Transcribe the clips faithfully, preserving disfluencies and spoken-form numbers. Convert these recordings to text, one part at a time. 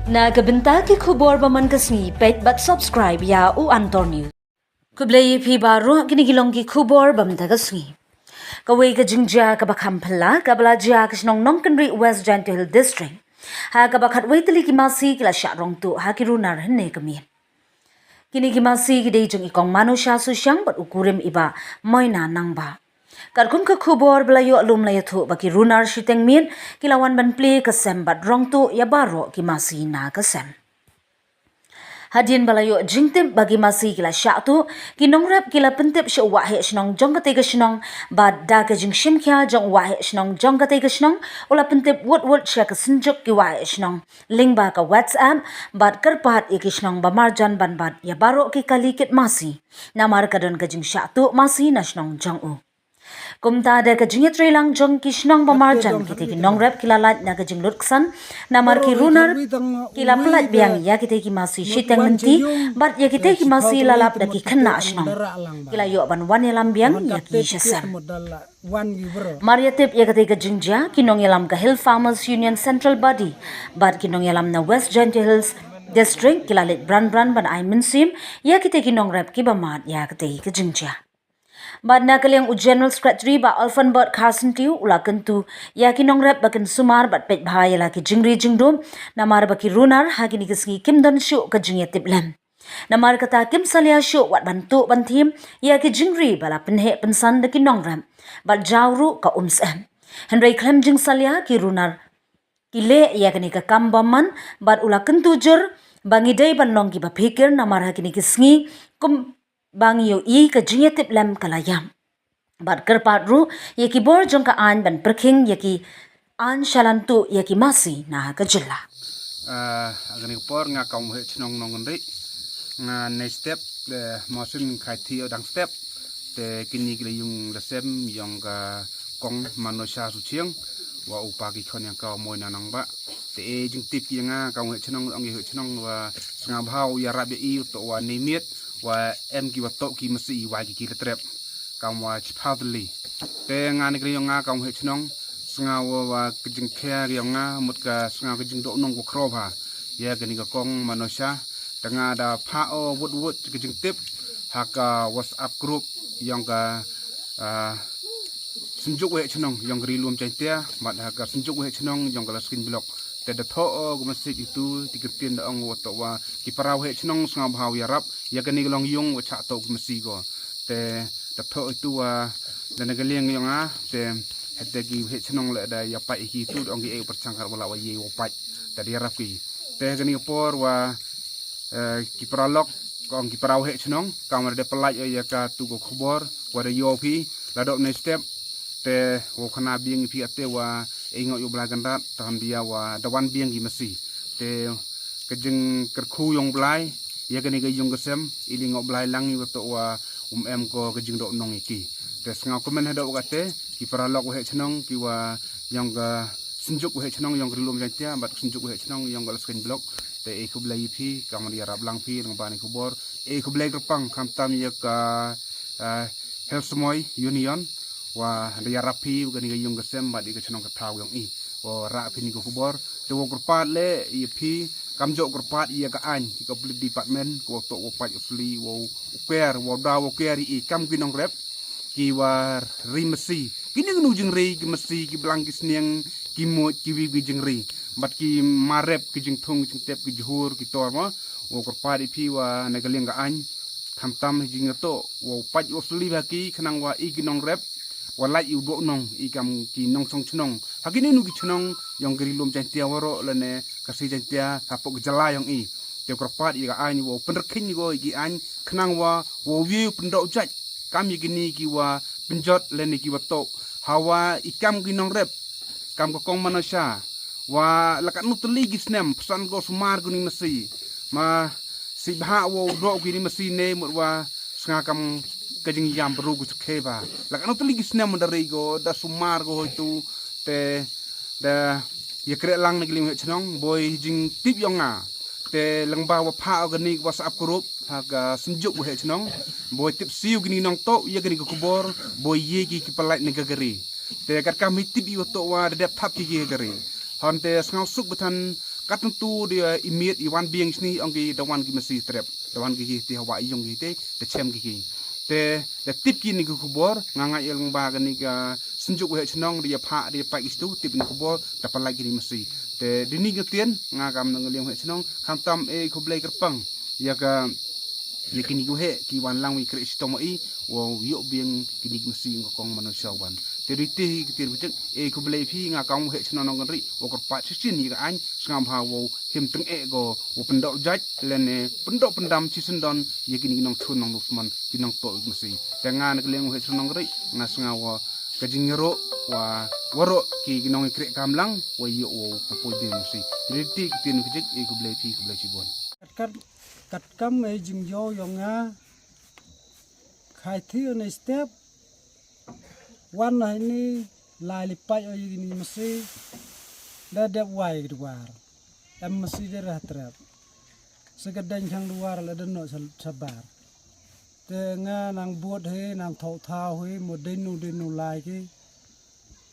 Na ka bynta ki khubor ba man ka sngi, peit bad subscribe ïa U Antor News. Khublei ïa phi baroh, kine ki long ki khubor ba man ka sngi. Kawei ka jingjia kaba kham phylla kaba la jia ha ka shnong Nongkynrih, West Jaintia Hills District, ha kaba khatwei tylli ki masi ki la shah rong tuh ha ki runar hynne ka miet. Kine ki masi ki dei jong i Kong Manusia Sushiang bad u kurim i Bah Moina Nangbah. Katkum ka khubor ba la ïoh lum la ïathuh ba ki runar shiteng miet ki la wan ban plie ka sem bad rong tuh ïa baroh ki masi na ka sem. Hadien ba la ïoh jingtip ba ki masi ki la shah tuh, ki nongrep ki la pyntip sha u waheh shnong jong katei ka shnong, bad da ka jingshim khia jong u waheh shnong jong katei ka shnong, u la pyntip wut wut sha ka synjuk ki waheh shnong lyngba ka WhatsApp, bad kyrpad ïa ki shnong ba marjan ban bat ïa baroh ki kali kit masi, namar ka don ka jingshah tuh masi na shnong jong u. Kumta da ka jingïatreilang jong ki shnong ba marjan, kitei ki nongrep ki la lait na ka jinglut ksan, namar ki runar ki la pyllait biang ïa kitei ki masi shiteng lynti, bad ïa kitei ki masi la lap da ki khynnah shnong. Ki la ïoh ban wan ïalam biang ïa ki sha sem. Mar ïatip ïa katei ka jingjia, ki nongïalam ka Hill Farmers Union Central Body bad ki nongïalam na West Jaintia Hills District ki la leit bran bran ban ai mynsiem ïa kitei ki nongrep kiba mad ïa katei ka jingjia. Bad na ka liang u General Secretary Bah Alfonbert Kharsyntiew u la kyntu ïa ki nongrep ba kin sumar bad peit bha ïa la ki jingri jingdum, namar ba ki runar ha kine ki sngi kim don shuh ka jingïatiplem. Namar kata kim salia shuh wat ban tuh ban thiem ïa ki jingri ba la pynheh pynsan da ki nongrep, bad jaw ruh ka um syep. Hynrei khlem jingsalia, ki runar ki leh ïa kane ka kam bymman, bad u la kyntu jur ba ngi dei ban long kiba phikir, namar ha kine ki sngi kum ba ngi ïohi ka jingïatiplem ka la ïap. Bad kyrpad ruh ïa ki bor jong ka aiñ ban pyrkhing ïa ki aiñ shalan tuh ïa ki masi na ka jylla. Ah, ha kane ka por nga Kong Waheh Chnong Nongkynrih, nga nai step, eh, mawsim khai thi dang step. Te kine ki la ïung la sem ïong ka Kong Manusia Sushiang, wa u pa ki khon ïa ka Moina Nangbah. Te e jingtip ki ïa nga Kong Waheh Chnong, ong ïa Waheh Chnong wa sngewbha u ïarap ïa i u toh wa nai miet, wa em ki wa toh ki masi wa ki ki la trep. Kam wa chiphaw tylli. Te nga ne kri ïong nga Kong Waheh Chnong, sngew wa, wa ka jingkhia ïong nga mut ka sngew ka jingdoh nong wa khroh bha ïa kane ka Kong Manusia. Te nga da phah o wut wut ka jingtip ha ka WhatsApp group ïong ka, ah, Synjuk Waheh Chnong ïong ka Ri Lum Jaintia, bad ha ka Synjuk Waheh Chnong ïong ka Laskin Block. Te da thoh o ka masi itu, te ki ktien da ong wa toh wa ki para waheh chnong sngewbha u ïarap ïa kane ka long ïung wa chah toh ka masi ko. Te da thoh itu wa da na ka liang ïong nga, te hynda ki waheh chnong leh da ïa pait ïa ki itu, da ong ki ei u pyrchang kat wa lah wa ïa wa pait. Te da ïarap ki. Te kane ka por wa, eh, ki para lok, ka ong ki para waheh chnong, kam wa da pyllait ïa katu ka khubor wa da ïoh phi, la dok nai step. Te wa khana biang ïa phi ate wa ei ngok ïa u Blai Kynrad, tang dia wa da wan biang ki masi. Te ka jingkyrkhu ïong Blai ïa kane ka ïung ka sem, i li ngok Blai lang i wa toh wa um em ko ka jingdoh nong ïa ki. Te sngewkmen haduh wa kate ki para lok waheh chnong ki wa ïong ka Synjuk Waheh Chnong ïong ka Ri Lum Jaintia bad ka Synjuk Waheh Chnong ïong ka Laskin Block. Te ei khublei ïa phi, kam wa da ïarap lang phi lyngba ne khubor. Ei khublei kyrpang khamtam ïa ka, eh, Hel Smoi Union wa da ïarap phi wa kane ka ïung ka sem bad ïa ka chnong ka thaw ïong i. Wa rah phi ne ka khubor. Te wa kyrpad leh ïa phi, kam jok kyrpad ïa ka aiñ, ïa ka police department, ka wa toh wa pait u sli, wa u ker, wa da wa ker ïa i kam ki nongrep ki wa ri masi. Ki nang nu jingri ki masi, ki blang ki sniang, ki mut ki wi ki jingri. Bad ki marep ki jingthung, ki jingtep, ki jhur, ki tor ma. Wa kyrpad ïa phi wa na ka liang ka aiñ, khamtam hi jingtoh wa u pait u sli bha ki khnang wa i ki nongrep wa lait ïa u doh nong i kam ki nongshong chnong. Ha kine nu ki chnong ïong ka Ri Lum Jaintia waroh lane ka Khasi Jaintia hapoh ka jylla ïong i. Te kyrpad ïa ka aiñ wa u pynrkhing ko ïa ki aiñ khnang wa, wa u ïa u pyndoh jait. Kam ïa kine ki wa pynjot lane ki wa toh. Ha wa i kam ki nongrep. Kam ka Kong Manusia. Wa la katno tylli ki snem, pyrshang ko sumar ko ni masi. Ma sibha wa u doh ki ni masi ne mut wa snga kam ka jingïam bru ko sukhe ba. La katno tylli ki snem da ri ko, da sumar ko hoitu, te da ïa kreh lang na ki liang waheh chnong, boi jingtip ïong nga. Te lyngba wa phah o kane ka WhatsApp group ha ka Synjuk Waheh Chnong, boi tip siew kine nongtoh ïa kane ka khubor, boi ïa ki ki pyllait na ka kari. Te katkam hi tip i wa toh wa da dep thap ki ki kari. Hon te sngewsuk ba than Kat ntu de i miet i wan biang sni ong ki da wan ki masi trep. Da wan ki hi te hawa i yong ki te da chem ki hi. Te da tip ki ni ki khubor nga ngai el ba ka ni ka sinjuk he chnong de ya pha de pa istu tip ni khubor da palai ki ni masi. Te di ni ka tien nga kam nang liang he chnong kham tam e khublei kerpang. Ya ka ya ki ni gu he ki wan lang wi kre stom i. Wow yok biang ki ni ki masi nga kong mano shawan. Te di ti ki tien ku chek e khublei phi nga kam he chnong nong kan ri. Wa kar pa chisin ya ka an sngam ha wow him teng e go wa pendok jaj lene pendok pendam chi sendon ya kini ki nong chun nong dusman ki nong to masi. Te nga na kliang wa hech nong ri nga snga wa ka jingro wa waro ki nong kre kamlang wa yo wa pupoi de masi. Jadi ti ki tin ki jik e ku blei phi ku blei chibon. Kat kat kat kam e jingyo yong nga khai thi ne step wan na ini lai li pai o yini masi da dep wai ki duar. Em masi de rah trep. Sa ka deng khang duar la deno sabar. Te nga nang buot he nang thok thau he mo denu denu lai ki.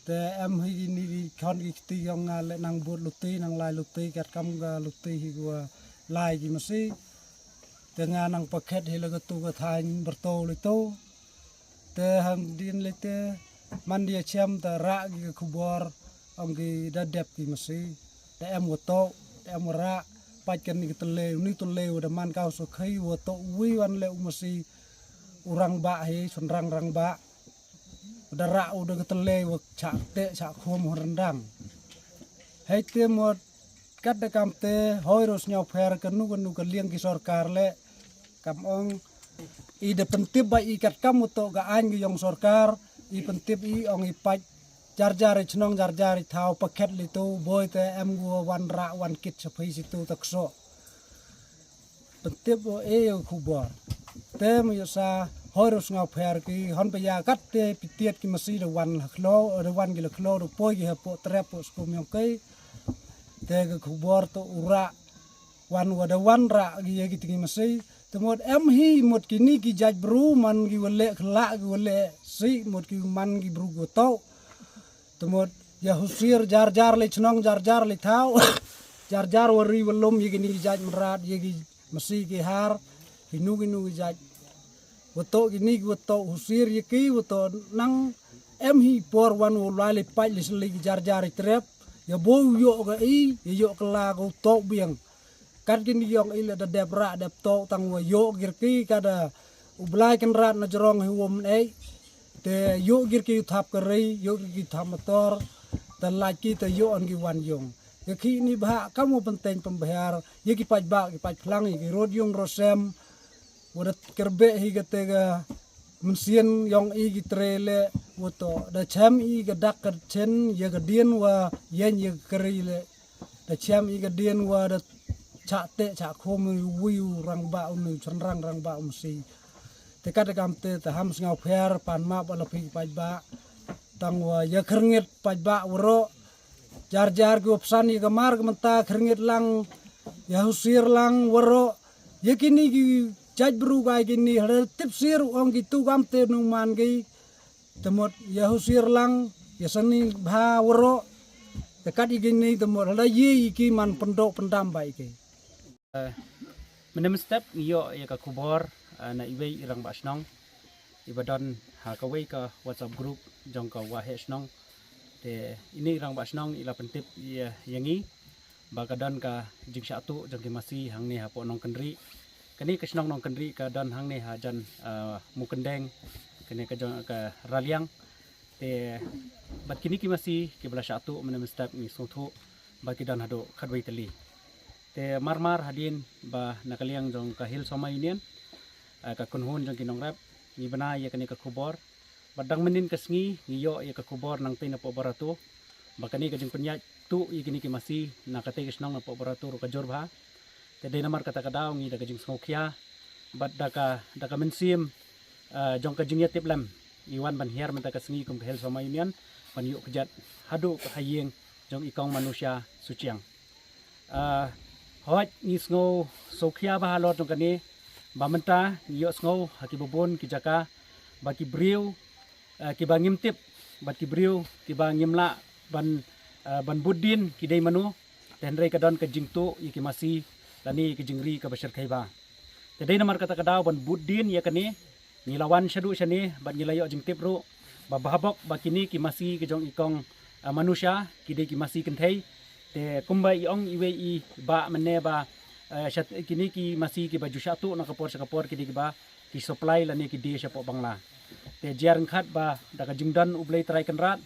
Te em hi ki ni ki khon ki kti yong nga le nang buot luti nang lai luti kat kam ga luti hi gua lai ki masi. Te nga nang paket hi la ka tu ka thain berto le tu. Te hang din le te man dia chem te rak ki ka khubor ong ki da dep ki masi. Da em wa to da em wa rak. Pach kan ni ka tele ni tele wa da man kau so khai wa to wi wan le u masi. U rang ba hi son rang rang ba. Da rak u da ka tele wa chak te chak khum ho rendang. Hei te mo kat da kam te hoi ros nyau pher ka nu ka nu ka liang ki sorkar le. Kam ong i da pentip ba i kat kam u to ka an ki yong sorkar i pentip i ong i pach jar jar i chnong jar jar i thau paket li tu boi te em gu wan rak wan kit sa phi si tu tak so. Pentip o e o khubor. Te mo yo sa hoi ros ngau pher ki hon pa ya kat te pitiat ki masi da wan la khlo da wan ki la khlo da poi ki ha po trep po skum yong kai. Te ka khubor to u rak wan wa da wan rak ki ya ki tingi masi. Te mot em hi mot ki ni ki jaj bru man ki wa le khlak ki wa le si mot ki man ki bru ki wa tau. Te mot ya husir jar jar le chnong jar jar le thau. Jar jar wa ri wa lum ya ki ni ki jaj mrat ya ki masi ki har. Ki nu ki nu ki jaj. Wa to ki ni ki wa to husir ya ki wa to nang em hi por wan wa lai le pach le sli ki jar jar i trep. Ya bo yo ka i ya yo ka la ko to biang. Kat ki ni yong i le da dep rak dep to tang wa yo gir ki ka da u blai kan rat na jrong hi wom ei. Te yo gir ki thap ka rei yo gir ki thap motor. Te laj ki te yo an ki wan yong. Ke ki ni bha kam wa penteng pembehar ya ki pach ba ki pach phlang ya ki rod yong rosem. Wa da kerbe hi ka te ka mensien yong i ki tre le wa to da chem i ka dak ka chen ya ka dien wa yen ya ka kari le. Da chem i ka dien wa da cha te cha khom wi u rang ba u nu chen rang rang ba u msi. Te kat kam te te ham sngau pher pan ma ba la phi pach ba. Tang wa ya kernget pach ba wa ro. Jar jar ki opsan ya ka mar ka menta kernget lang ya husir lang wa ro. Ya kini ki jaj bru kai kini hal tip sir ong ki tu kam te nu man ki. Te mot ya husir lang ya sani bha wa ro. Te kat i kini te mot hal ye i ki man pendok pendam ba i ki. Menem step ngi yo ya ka khubor na iwei i rang ba shnong. I ba don ha ka wei ka WhatsApp group jong ka wa he shnong. Te ini rang ba shnong i la pentip ya ngi ba ka don ka jingshatu jong ki masi hangne ha po nong kendri. Kani ka shnong nong kendri ka don hangne ha jan mu kendeng kani ka jong ka raliang. Te bat kini ki masi ki bla shatu menem step ngi snguthu ba ki don hadu khatwei tali. Te mar mar hadien ba na ka liang jong ka Hill Soma Union ka kunhun jong ki nongrep ngi bna ya kani ka khubor. Ba dang menin ka sngi ngi yo ya ka khubor nang tei na po barato ba kani ka jingpynjat tu ya kini ki masi na ka tei ka shnong na po barato ru ka jor bha. Te dei namar kata ka daw ngi da ka jingsngewkhia bad da ka da ka mynsiem jong ka jingya tip lem i wan ban hiar mynta ka sngi kum ka Hill Soma Union ban yu kjat hadu ka haying jong i kong manusia suchiang. Hoj ngi sngew sngewkhia bha halor jong kane ba mynta ngi yu sngew ha ki babun ki jaka ba ki briew ki ba ngim tip bad ki briew ki ba ngim lah ban ban bud din ki dei mano. Hynrei ka don ka jingtuh ïa ki masi lane ïa ki jingri kaba shyrkhei bha. Te dei namar kata ka daw ban bud dien ïa kane, ngi la wan shaduh shane bad ngi la ïoh jingtip ruh ba bha bok ba kine ki masi ki jong i kong, ah, Manusha, ki dei ki masi kynthei. Te kumba i ong iwei i bah mynne ba, eh, shat-, kine ki masi kiba ju shah tuh na ka por sha ka por ki dei kiba ki supply lane ki die shapoh Bangla. Te jia ryngkhat ba da ka jingdon U Blei Trai Kynrad,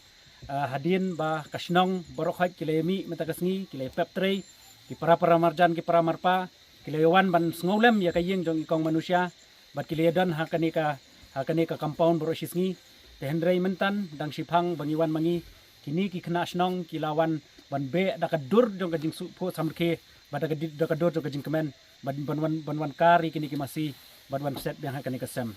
ah, hadien ba ka shnong baroh khoit ki la ïa mih mynta ka sngi, ki la ïa pep trei, ki para para marjan, ki para marpa, ki la ïa wan ban sngewlem ïa ka ïing jong i kong Manusha, bad ki la ïa don ha kane ka, ha kane ka compound baroh shi sngi. Te hynrei mynta dang shiphang ba ngi wan ma ngi, kine ki khynnah shnong ki la wan ban beh da ka dur jong ka jingsngewthuh samrkhie, bad da ka di-, da ka dur jong ka jingkmen, ban, ban wan, ban wan kari kine ki masi, ban wan set biang ha kane ka sem.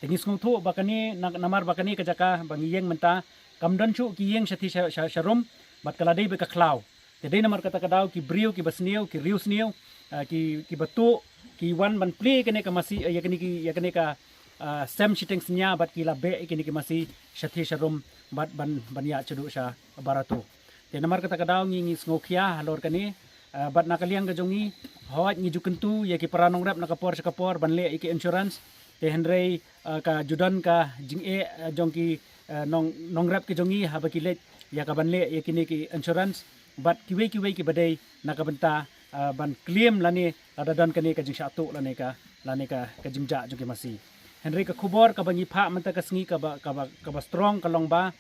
Te ngi sngewthuh ba kane, na-, namar ba kane ka jaka ba ngi ïeng mynta kam don shuh ki ïing shathie sha-, sha-, sharum, bad ka la dei bad ka khlaw. Te dei namar kata ka daw ki briew kiba sniew, ki riewsniew, ah, ki, kiba tuh, ki wan ban plie kane ka masi, eh, ïa kane ki, ïa kane ka, ah, sem shiteng synñia bad ki la beh ïa kine ki masi shathie sharum bad ban, ban ïaid shaduh sha Barato. Te namar kata ka daw ngi, ngi sngewkhia halor kane, ah, bad na ka liang ka jong ngi, hooid ngi ju kyntu ïa ki para nongrep na ka por sha ka por ban leh ïa ki insurance. Te hynrei, ah, ka ju don ka jingeh, ah, jong ki, ah, nong, nongrep ki jong ngi haba ki leit ïa ka ban leh ïa kine ki insurance. Bad kiwei kiwei kiba dei na ka bynta, ah, ban claim lane lada don kane ka jingshah tuh lane ka, lane ka, ka jingjah jong ki masi. Hynrei ka khubor kaba ngi phah mynta ka sngi kaba, kaba, kaba strong ka long ba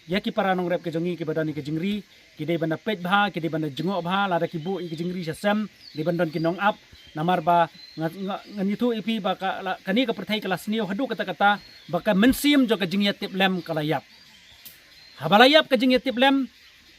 ïa ki para nongrep ki jong ngi kiba don ïa ki jingri, ki dei ban da peit bha, ki dei ban da jngoh bha, lada ki buh ïa ki jingri sha sem, dei ban don ki nongap. Namar ba nga, nga, ngan ïathuh ïa phi ba ka, la, kane ka pyrthei ka la sniew haduh katta katta ba ka mynsiem jong ka jingïatiplem ka la ïap. Haba la ïap ka jingïatiplem,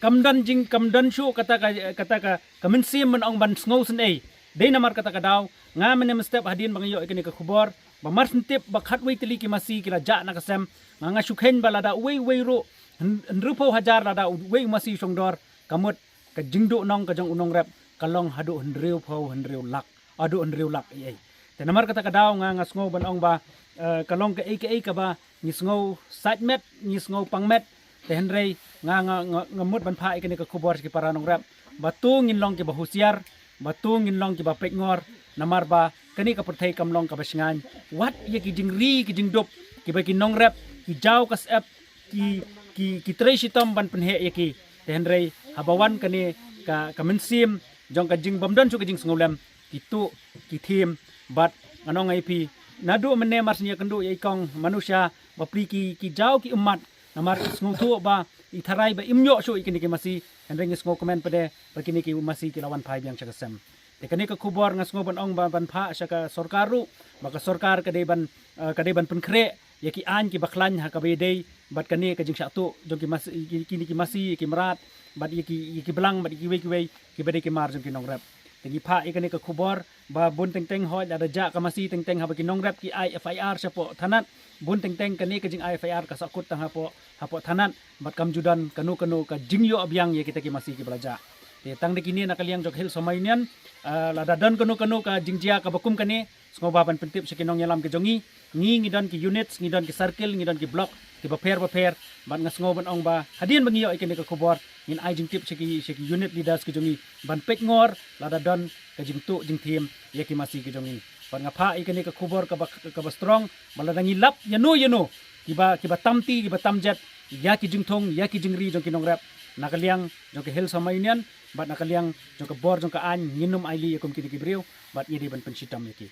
kam don jing, kam don shuh kata ka, kata ka, ka mynsiem ban ong ban sngewsynei. Dei namar kata ka daw, nga mynne mynstep hadien ba nga ïoh ïa kane ka khubor, ba mar shen tip ba khatwei tylli ki masi ki la jah na ka sem, nga, nga shu kheiñ ba lada uwei uwei ruh, hyn-, hynriewphew hajar lada uwei u masi u shongdor, ka mut ka jingduhnong ka jong u nongrep ka long haduh hynriewphew hynriew lak, haduh hynriew lak ei ei. Te namar kata ka daw nga, nga sngew ban ong ba, eh, ka long kaei kaei kaba ngi sngew sait met, ngi sngew pang met. Te hynrei nga, nga, nga, nga mut ban phah ïa kane ka khubor sha ki para nongrep ba to ngin long kiba husiar, ba to ngin long kiba peitngor, namar ba kane ka pyrthei kam long kaba shngaiñ. Wat ïa ki jingri ki jingdup kiba ki nongrep ki jaw ka syep, ki, ki, ki trei shitom ban pynheh ïa ki. Te hynrei haba wan kane ka, ka mynsiem jong ka jingbym don shuh ka jingsngewlem, ki tuh, ki thiem, bad ngan ong ïa phi, naduh mynne mar shen ïakynduh ïa i kong Manusha, bapli ki, ki jaw ki ummat, namar ki sngewthuh ba i tharai ba im ïoh shuh ïa kine ki masi, hynrei ngi sngewkmen pat de ba kine ki masi ki la wan phai biang sha ka sem. Te kane ka khubor nga sngew ban ong ba ban phah sha ka sorkar ruh, ba ka sorkar ka dei ban, eh, ka dei ban pynkhreh ïa ki aiñ kiba khlaiñ ha kaba ïadei bad kane ka jingshah tuh jong ki masi, ki, kine ki masi, ki mrad, bad ïa ki, ïa ki blang, bad ïa kiwei kiwei kiba dei ki mar jong ki nongrep. Te ngi phah ïa kane ka khubor ba bun teng teng hooid lada jah ka masi teng teng haba ki nongrep ki ai F I R shapoh thanat, bun teng teng kane ka jingai F I R ka sahkut tang hapoh, hapoh thanat, bad kam ju don kano kano ka jingïoh biang ïa kita ki masi kiba la jah. Te tang da kine na ka liang jong ka Hill Samar Union, ah, lada don kano kano ka jingjia kaba kum kane, sngewbha ban pyntip sha ki nongïalam ki jong ngi. Ngi, ngi don ki units, ngi don ki circle, ngi don ki block kiba pher bapher, bad nga sngew ban ong ba hadien ba ngi ïoh ïa kane ka khubor, ngin ai jingtip sha ki, sha ki unit leaders ki jong ngi ban peitngor lada don ka jingtuh jingthiem ïa ki masi ki jong ngi. Bad nga phah ïa kane ka khubor kaba, kaba strong, ba lada ngi lap ïano ïano kiba, kiba tam ti, kiba tam jet ïa ki jingthung, ïa ki jingri jong ki nongrep, na ka liang jong ka Hill Samar Union bad na ka liang jong ka bor jong ka aiñ, ngin ym ailad ïa kum kine ki briew, bad ngi dei ban pynshitom ïa ki.